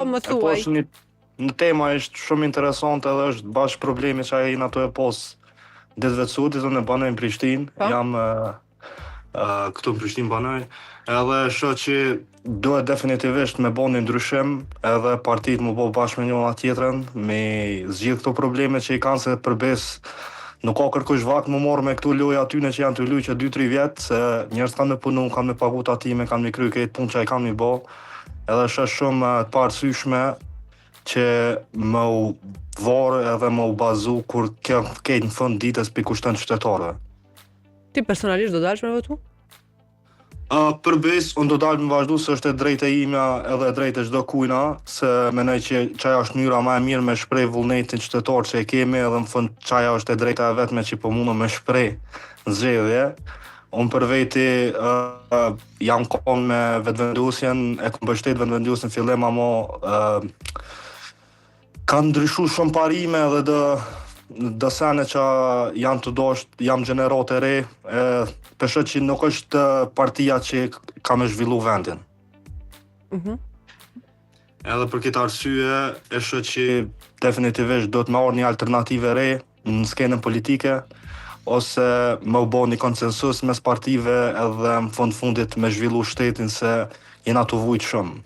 Më E po thuaj. është një, një tema është shumë interesante edhe është bash problemi që ai na to e pos ditëve të sodit, unë banoj në Prishtinë, Po. jam e, e, këtu në Prishtinë banoj, edhe shoh që duhet definitivisht me bo një ndryshim, edhe partit mu bo bashkë me njëra tjetrën, me zgjidh këto probleme që i kanë se përbes nuk ka kërkush vakt më morë me këtu loja atyne që janë të luj që 2-3 vjet, se njerëz kanë me punu, kanë me pagu tatime, kanë me kry krejt punë që ai kanë me bo, edhe është shumë eh, të paarsyeshme që më u varë edhe më u bazu kur kjo krejt në fund ditës pi kushton qytetarëve. Ti personalisht do dalësh me votu? Uh, për bes, unë do dalë me vazhdu se është e drejtë e imja edhe e drejtë e çdo kujna, se mendoj që qaja është mënyra më e mirë me shpreh vullnetin qytetar që e kemi edhe në fund qaja është e drejta e vetme që po mundem me shpreh në zgjedhje. Unë për veti uh, jam kon me vetëvendosjen, e kom mbështet vetëvendosjen në fillim, ama uh, kanë ndryshu shumë parime edhe do do sene që janë të dosht, jam gjeneratë e re, e pesho që nuk është partia që ka me zhvillu vendin. Mhm. Edhe për këtë arsye, e shoh që definitivisht do të marrë një alternativë e re në skenën politike, ose më u bo një konsensus mes partive edhe në fund fundit me zhvillu shtetin se jena të vujt shumë.